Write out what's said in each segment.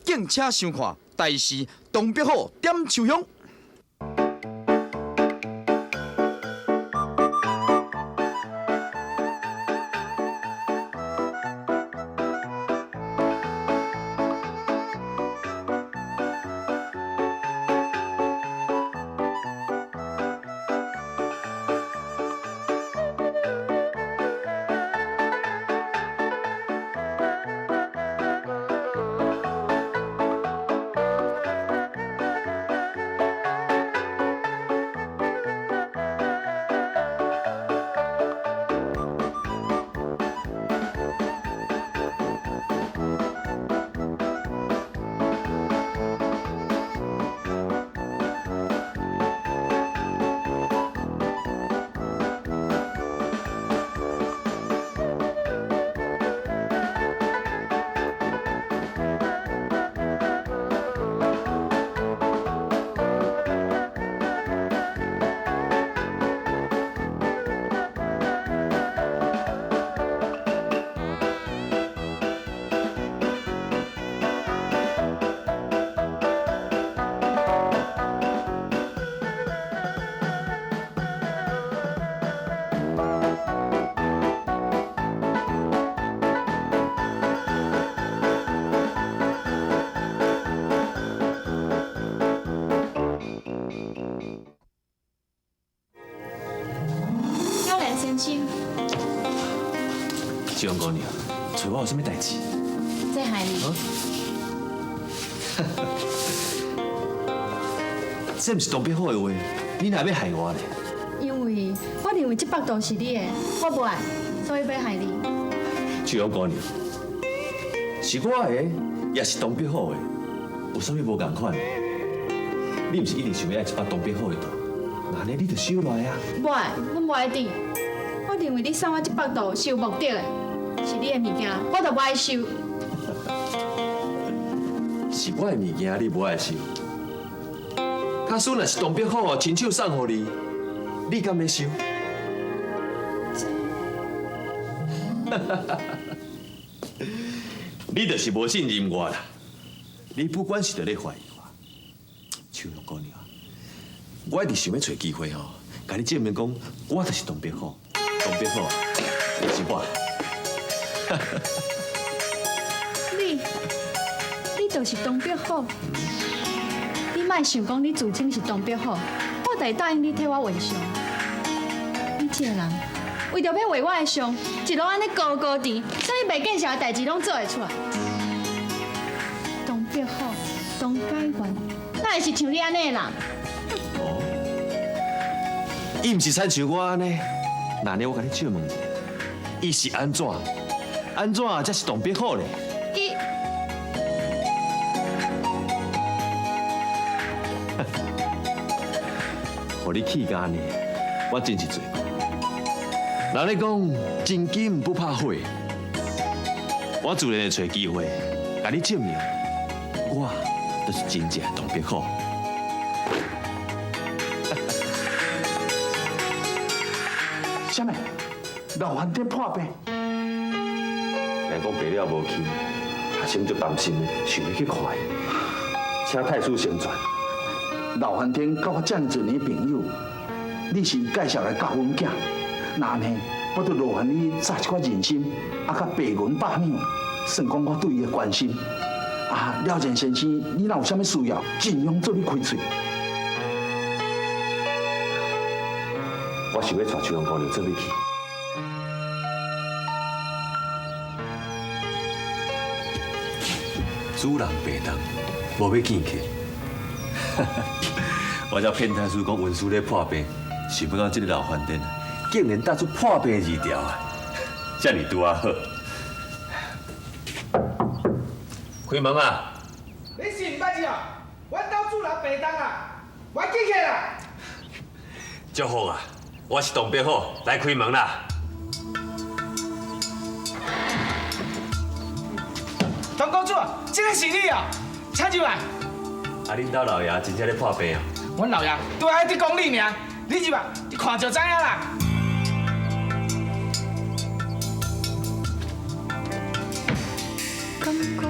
敬請收看台視東北虎點秋香。了然先生。志勇姑娘，揣我有啥物代誌？這害你。這毋是東北虎的話，你哪欲害我呢？因為我認為這腹肚是你的，我無愛，所以欲害你。志勇姑娘，是我的，也是東北虎的，有啥物無仝款？你毋是一直想欲愛這腹東北虎的肚，那按呢你就收落來啊！無愛，我無愛佇。我認為你送我這腹肚是有目的的，是你的物件，我就無愛收。是我的物件，你無愛收。假使若是東北虎親手送予你，你敢欲收？你就是無信任我啦！你不管是佇咧懷疑我，秋香姑娘，我一直想欲揣機會吼，共你證明講，我就是東北虎，東北虎就是我。你，你就是東北虎。你莫想講你自稱是東北虎，我就會答應你替我畫像。你這个人，為著欲畫我的像，一路按呢高高甜，啥物袂見效的代誌攏做會出來。東北虎，東解元，哪會是像你按呢的人？哦，伊毋是親像我按呢，那按呢我共你借問一下，伊是按怎？按怎才是東北虎咧？伊，予你氣甲按呢，我真是罪過。人咧講真金不怕火，我自然會揣機會，共你證明，我就是真正東北虎。啥物？老番天破病？聽講病了無去，阿生足擔心的，想欲去看伊，請太師成全。老番天佮我遮爾濟年朋友，你是伊介紹來教阮囝，若按呢，我就勞煩你紮一寡人參，啊，佮白銀百兩，算講我對伊的關心。啊，了然先生，你若有啥物需要，盡量做你開喙。我想欲帶秋香姑娘做伙去。主人病重，無欲見客。我才騙太師講文書咧破病，想欲到這个老番顛竟然打出破病字條啊！遮爾拄仔好。開門啊！你是毋捌字哦？阮兜主人病重啊，我見客啦。祝福啊！我是東北虎，來開門啦！唐公主，這个是你哦，請入來。啊，恁兜老爺真正咧破病啊？阮老爺拄仔佇講你爾，你入來，你看就知影啦。敢講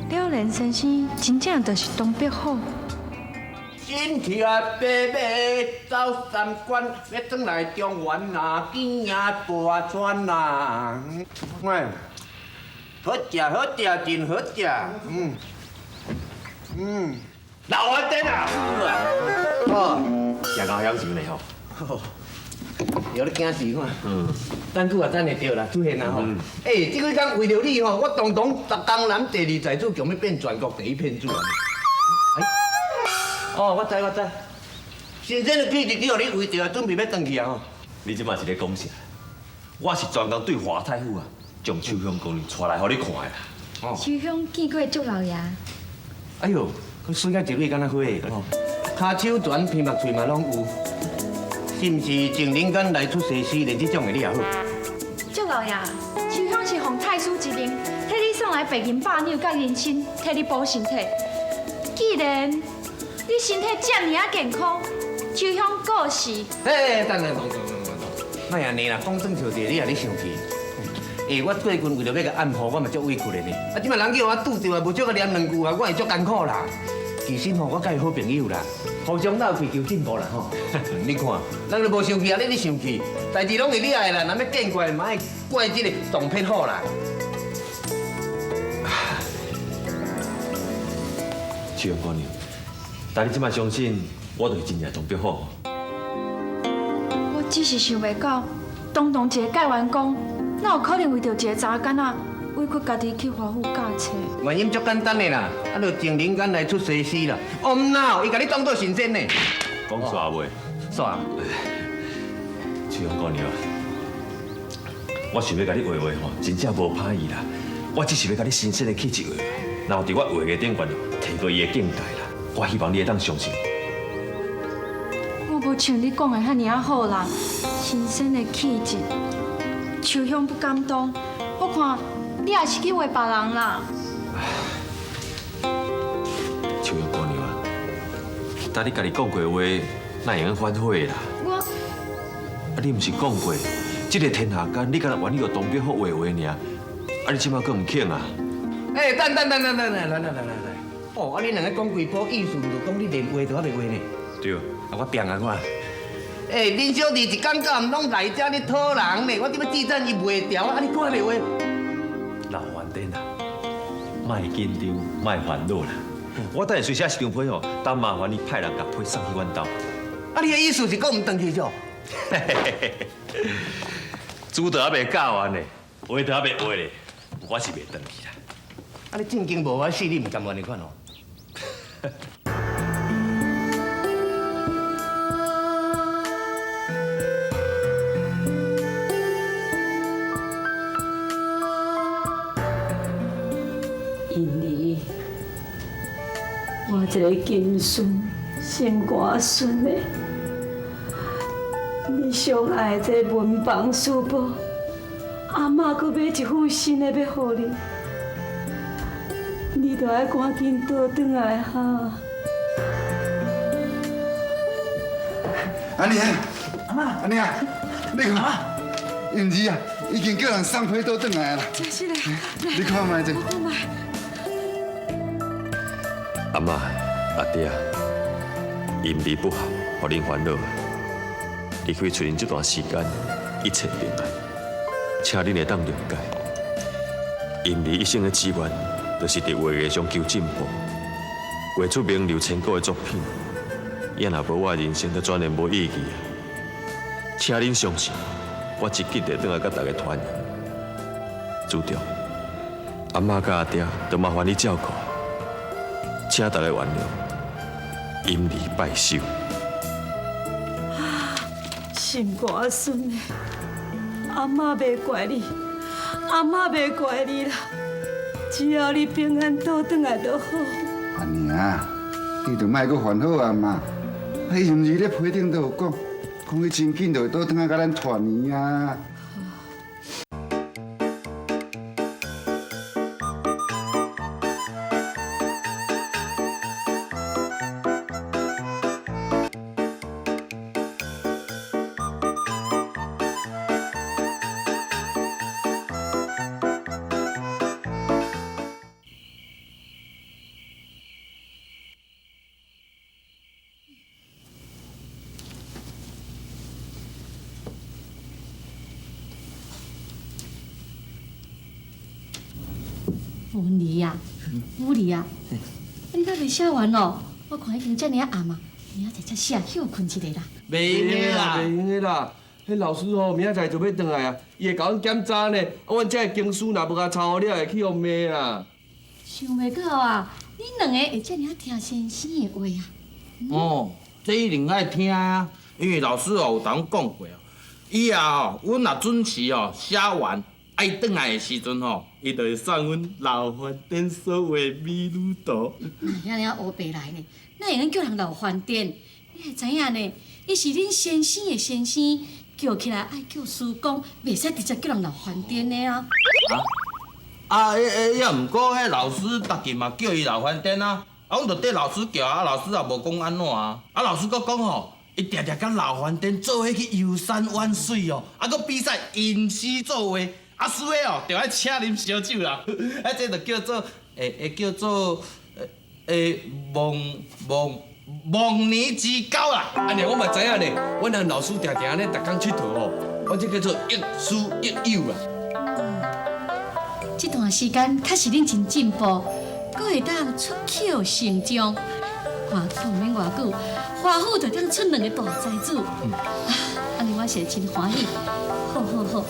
了然蓮先生真正就是東北虎。身騎白馬走三關，欲轉來中原啊，見啊大川啊。喂，好食好食，真好食。嗯嗯，老番仔啊！哦，食到享受呢吼。有你驚死看。嗯。等久也等會著啦，出現啦吼。欸，這幾工為著你吼，我堂堂江南第二才子，強欲變全國第一騙子啊！哦，我知我知，神仙的氣質去予你圍著啊，準備欲轉去啊吼。你這馬是咧講啥？我是專工對華太府啊，將秋香姑娘帶來予你看的啦。哦。秋香見過祝老爺。哎喲，佢水甲一尾敢若花的吼，跤手拳、鼻目喙嘛攏有，是毋是情人間來出西施，連這種的你也好？祝老爺，秋香是奉太師之命，替你送來白銀百兩佮人參，替你補身體。既然你身體這爾仔健康，秋香過時。哎，等等，等等等等，莫按呢啦，講耍笑者，你也咧生氣。欸，我最近為著欲共按破，我嘛足委屈的呢。啊，這擺人叫我拄著啊，無少共念兩句啊，我會足艱苦啦。其實吼，我佮伊好朋友啦，互相鬥氣求進步啦吼。你看，人都無生氣啊，你咧生氣，代誌攏是你愛啦，若欲見怪，嘛愛怪這個董撇虎啦。秋香姑娘。但你這擺相信，我就是真正東北虎。我只是想袂到，堂堂一個解元公，哪有可能為著一個查某囡仔，委屈家己去華府教冊？原因足簡單的啦，啊，就情人間來出西施啦。哦，毋吶，伊共你當做神仙呢。講煞未？煞。秋香姑娘，我想欲共你畫畫吼，真正無歹意啦。我只是欲共你神仙的氣質畫，然後佇我畫的頂懸提高伊的境界啦。我希望你會當相信。我無像你講的遐爾仔好啦，神仙的氣質，秋香不敢當。我看你也是去畫別人啦。秋香姑娘啊，但你家己講過話，哪會用反悔啦？我，啊，你毋是講過，這个天下間，你敢若願意予東北虎畫畫爾，啊，你這擺閣毋肯啊？欸，等等等等等，來來來來來。哦，啊！你兩个講規晡，意思毋就講你連畫都猶未畫呢？對。啊，我變啊我。欸，恁小弟一工到暗攏來遮咧討人呢，我這欲智贊伊袂牢，啊，你閣猶未畫？老番仔啊，莫緊張，莫煩惱啦。我等下隨時寫張批吼，等麻煩你派人共批送去阮兜。啊，你的意思是講毋轉去喲？書都猶未教完呢，畫都猶未畫咧，我是袂轉去啦。啊，你正經無法死，你毋甘願的款哦。因兒，我一个金孫心肝孫的，你上愛的這个文房四寶，阿嬤閣買一副新的欲予你。你著愛趕緊倒轉來哈！阿娘，阿嬤，阿娘，你看，英兒啊，已經叫人送批倒轉來啦。真是的，你看覓者。我看覓。阿嬤，阿爹，陰離不合，予恁煩惱。離開厝這段時間，一切平安，請恁會當諒解。陰離一生的志願，就是佇畫藝上求進步，畫出名留千古的作品。也若無我的人生，就全然無意義啊！請恁相信，我真緊會轉來佮大家團圓。主長，阿嬤佮阿爹都麻煩你照顧，請大家原諒，陰離拜壽。啊，心肝孫的，阿嬤袂怪你，阿嬤袂怪你啦。只要你平安倒轉來就好。阿娘，你就莫閣煩惱啊嘛！啊，伊毋是咧批頂都有講，講伊真緊就會倒轉來佮咱團圓啊。文理啊，武理啊，你敢袂寫完哦？我看已經遮爾暗啊，明仔載才寫，歇睏一下啦。袂用的啦，袂用的啦。彼老師吼，明仔載就欲轉來啊，伊會共阮檢查呢。啊，阮這个經書若無共抄好了，會去予罵啦。想袂到啊，恁兩个會遮爾聽先生的話啊！哦，這一定愛聽啊，因為老師哦有同阮講過哦，以後吼，阮若準時哦寫完，啊伊轉來的時陣吼，伊就會送阮老番顛所畫美女圖。遐爾烏白來呢？哪會用叫人老番顛？你會知影呢？伊是恁先生的先生，叫起來愛叫師公，袂使直接叫人老番顛的啊！啊，彼也毋過，彼老師逐日嘛叫伊老番顛啊，啊，阮就綴老師叫啊，老師也無講按怎啊，啊，老師閣講吼，伊定定佮老番顛做伙去遊山玩水哦，啊，閣比賽吟詩作畫，啊，輸的哦，就愛請啉燒酒啦，啊，這就叫做會叫做忘忘忘年之交啦。按呢我嘛知影呢，阮和老師定定按呢逐工𨑨迌吼，阮這叫做亦師亦友啦。這段時間確實恁真進步，閣會當出口成章。看講免偌久，華府就當出兩个大才子。啊，按呢我是真歡喜。好好好，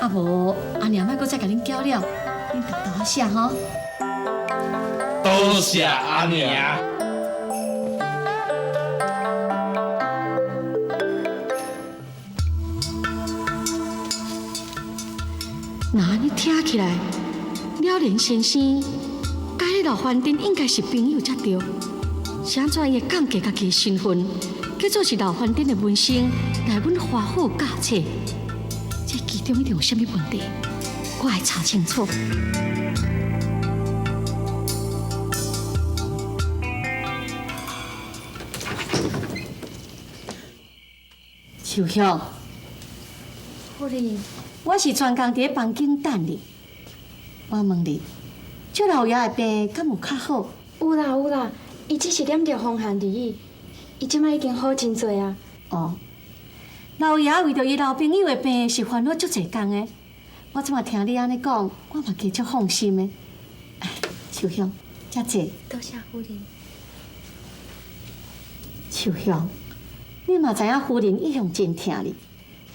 啊無阿娘莫閣再共恁攪了，恁沓沓仔寫吼。多謝阿娘。若按呢聽起來，了然先生佮彼老番顛應該是朋友才對，是按怎伊會降低家己的身份，叫做是老番顛的門生來阮華府教冊？這其中一定有啥物問題，我愛查清楚。秋香，夫人，我是專工佇咧房間等你。我問你，趙老爺的病敢有較好？有啦有啦，伊只是染著風寒而已，伊這擺已經好真濟啊。哦，老爺為著伊老朋友的病是煩惱足濟工的。我這擺聽你按呢講，我嘛加足放心的。秋香，遮坐。多謝夫人。秋香，你嘛知影夫人一向真疼你，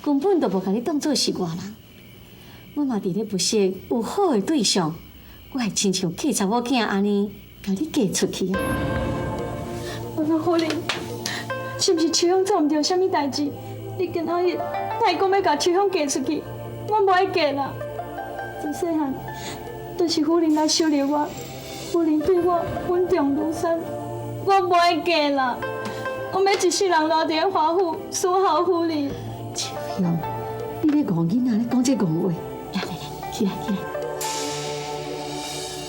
根本就無共你當做是外人。我嘛佇咧物色有好的對象，我會親像嫁查某囝按呢，共你嫁出去啊！我夫人，是毋是秋香做毋著啥物代誌？你今仔日哪會講欲共秋香嫁出去？我無愛嫁啦！自細漢，就是夫人來收留我，夫人對我恩重如山，我無愛嫁啦！我欲一世人留佇咧華府侍候夫人。秋香，你咧戇囡仔咧講這戇話，來來來，起來起來。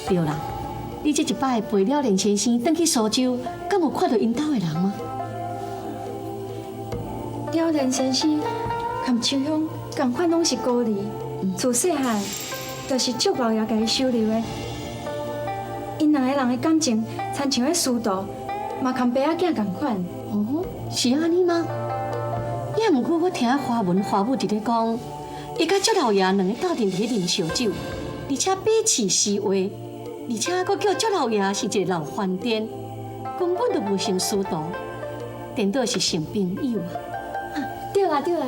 對啦，你這一擺陪了連先生轉去蘇州，敢有看著𪜶兜的人嗎？了然先生佮秋香仝款，攏是孤兒，自細漢就是祝老爺共伊收留的。𪜶兩個人的感情，親像彼師徒，嘛仝爸仔囝仝款。哦，是按呢嗎？也毋過我聽華文華武佇咧講，伊佮祝老爺兩个鬥陣佇咧啉燒酒，而且彼此私話，而且閣叫祝老爺是一个老番顛，根本就無成師徒，顛倒是成朋友啊！對啦對啦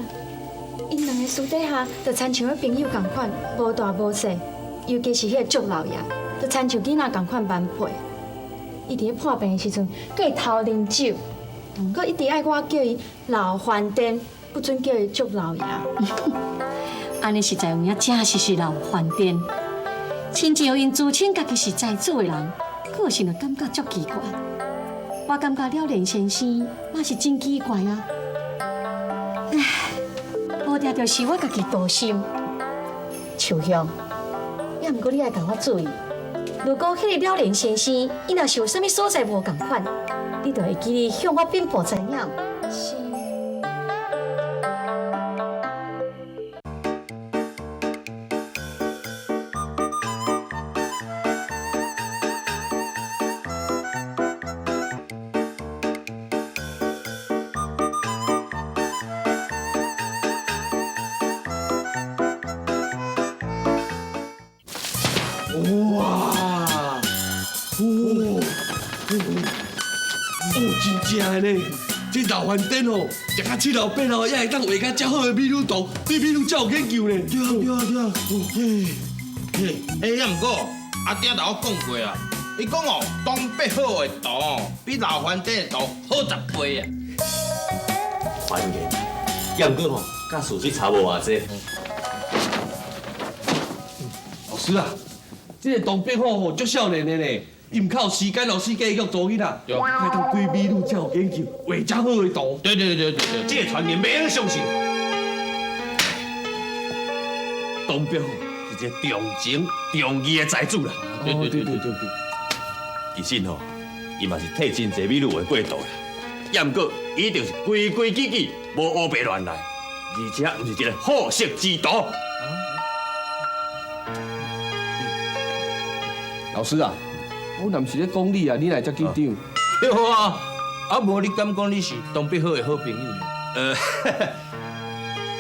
，𪜶兩个私底下就親像彼朋友仝款，無大無細，尤其是彼个祝老爺，就親像囡仔仝款般配。伊佇咧破病的時陣，閣會偷啉酒，閣一直愛我叫伊老番顛，不准叫伊祝老爺。按呢實在有影，真實是老番顛。親像𪜶自稱家己是才子的人，個性就感覺足奇怪。我感覺了然先生嘛是真奇怪啊。唉，無定就是我家己多心。秋香，也毋過你愛共我注意，如果彼个了然先生，伊若是有啥物所在無仝款，你就會記得向我稟報知影。是。哇！哦，哦，真正的呢，這老番店哦，食到七老八老，也會當畫甲遮好的美女圖，對美女遮有研究呢。對啊對啊對啊。嘿，嘿，欸，也毋過阿爹頭我講過啊，伊講哦，東北虎的圖比老番店的圖好10倍啊。反正，也毋過吼，佮事實差無偌濟。老師啊，這個東北虎吼足少年的呢，伊毋靠時間，老師繼續做囡仔，會當對美女遮有研究，畫遮好的圖。對對對對對，這個傳言袂用相信。東北虎是一個重情重義的財主啦。對對對對對。其實吼，伊嘛是替真濟美女畫過圖啦。也毋過，伊一定是規規矩矩，無烏白亂來，而且毋是一個好色之徒。老師啊，我若毋是咧講你啊，你哪會遮緊張？對啊，啊無你敢講你是東北虎的好朋友？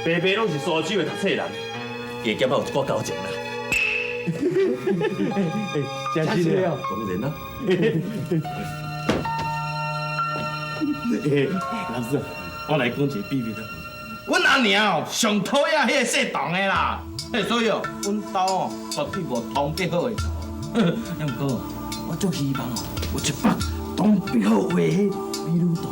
白白攏是蘇州的讀冊人，加減仔有一寡交情啦。真的哦，當然啦。老師，我來講一個秘密啊。阮阿娘哦，上討厭彼個姓董的啦，所以哦，阮兜哦絕對無東北虎的圖。也毋過，我足希望哦，有一幅東北虎畫的美女圖。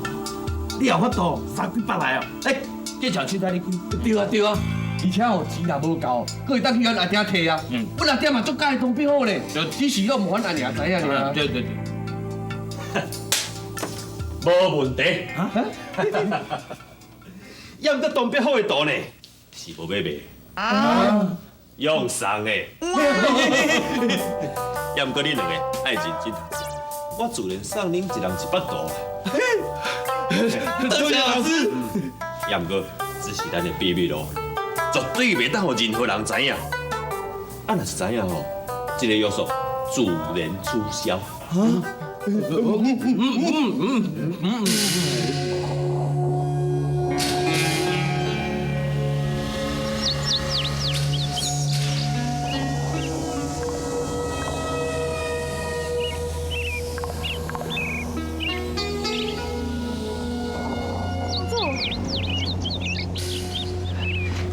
你有法度三幾百來哦？欸，這場凊彩你開。對啊對啊，而且哦錢若無夠，閣會當去阮阿爹提啊。阮阿爹嘛足佮意東北虎咧，只是攏毋予阮阿娘知影爾。對對對。無問題。也毋過東北虎的圖呢，是無欲賣。啊！用送的。也毋過恁兩个愛認真讀冊，我自然送恁一人一幅圖。多謝老師。也毋過這是咱的秘密哦，絕對袂當予任何人知影。啊，若是知影吼，這個約束自然取消。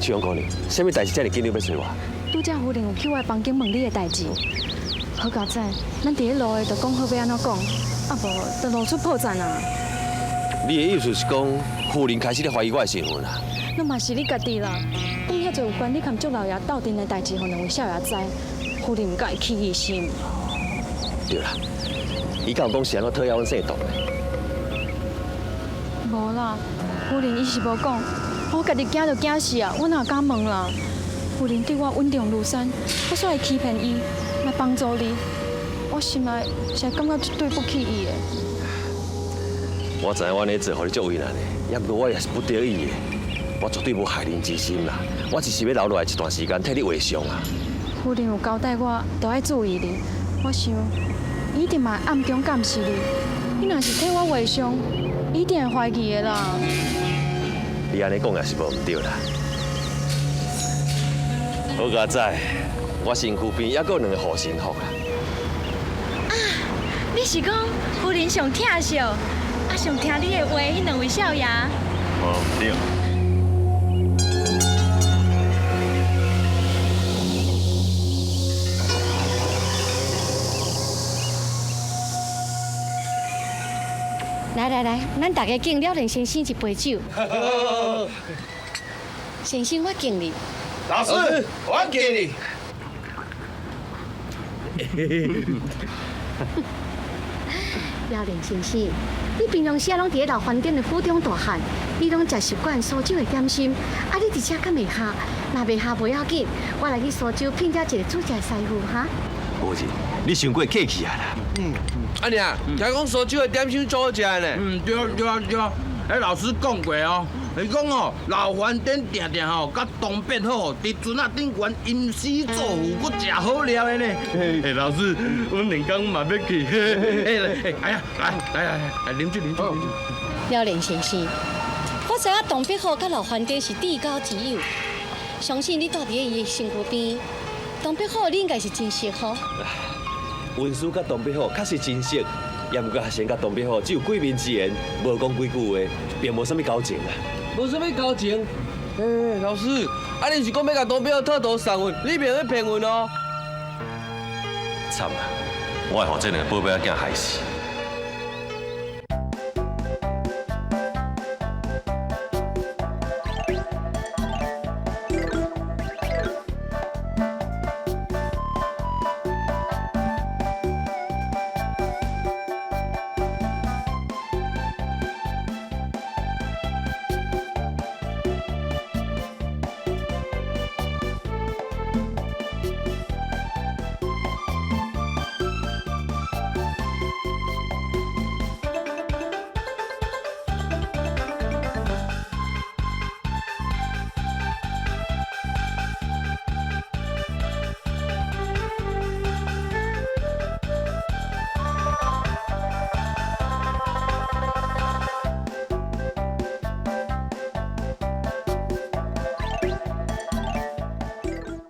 秋香姑娘，啥物代志遮爾緊張欲揣我？拄才夫人有去我的房間問你的代誌，好佳哉，咱佇咧路的就講好欲按怎講，啊無就露出破綻啊。你的意思是講，夫人開始咧懷疑我的身份啊？那嘛是你家己啦，講遐濟有關你佮祝老爺鬥陣的代誌，予兩位少爺知，夫人毋敢會起疑心。對啦，伊敢有講是按怎討厭阮姓董的？無啦，夫人伊是無講。我家己驚就驚死啊！我哪敢問啦？夫人對我穩重如山，我煞會欺騙伊來幫助你，我心內實在感覺足對不起伊的。我知影我按呢做，予你足為難的，也毋過我也是不得已的，我絕對無害人之心啦。我只是欲留落來一段時間，替你畫相啊。夫人有交代我，著愛注意你。我想，伊一定嘛暗中監視你。你若是替我畫相，伊一定會懷疑的啦。你按呢講也是無毋對啦。好佳哉，我身軀邊猶閣有兩個護身符啦。啊，你是講夫人上疼惜，啊上聽你的話，彼兩位少爺？無毋對。來來來，咱大家敬了然先生一杯酒。先生，我敬你。老師，我敬你。了然先生，你平常時啊攏佇咧老飯店的府中大漢，你攏食習慣蘇州的點心，啊，你佇遮敢會合？若袂合無要緊，我來去蘇州聘遮一個煮食師傅哈。無是，你傷過客氣啊啦。阿娘，聽講蘇州的點心足好食呢。嗯，對啊對啊對啊。彼老師講過哦，伊講哦，老飯店定定吼，佮東北虎佇船仔頂懸吟詩作賦，閣食好料的呢。欸，老師，阮兩工嘛欲去。欸，哎呀，來來來來，啉酒啉酒啉酒。了然先生，我知影東北虎佮老飯店是至交摯友，相信你住佇伊的身軀邊，東北虎你應該是真熟吼。文書佮唐伯虎確實真熟，也毋過阿賢佮唐伯虎只有幾面之緣，無講幾句話，並無啥物交情啊。無啥物交情。欸，老師，啊，你毋是講欲共唐伯虎討圖送阮，你袂用騙阮哦。慘啊！我會予這兩个寶貝仔囝害死。